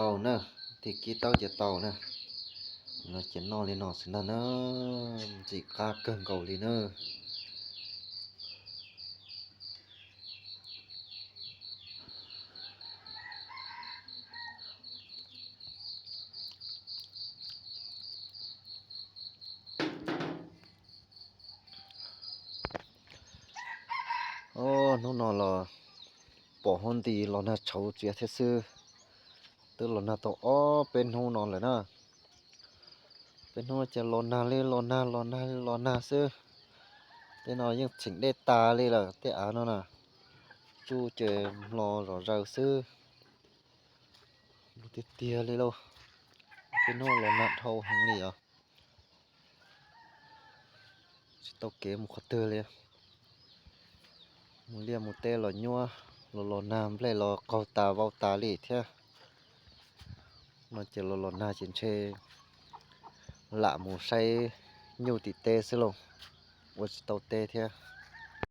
Tau na, thim kib taub ces tau na. No ces noj li no xwb ntag na, ntxim qab kawg nkaus li na. Hnub no los pom huab nti los nag tshauv txias thiab xwb. Twb los nag tau ob peb hnub no lawm na. Peb hnub ces los nag li los nag los nag li los nag xwb. Tej no yeej txheem dej tas li lawm tej av no na. Tsuj ces hlo zom zaws xwb. Lug tiag tiag li lauj. Peb hnub los nag dhau heev li os. Tsis tau kev mus qhov twg li. Mus liaj mus teb los nyuaj, los los nag nplej los qaug tas vau tas li thiab. No ces los los nag ces ntshe lam mus saib nyuj tim teb xwb lauj, ua tsis tau teb thiab.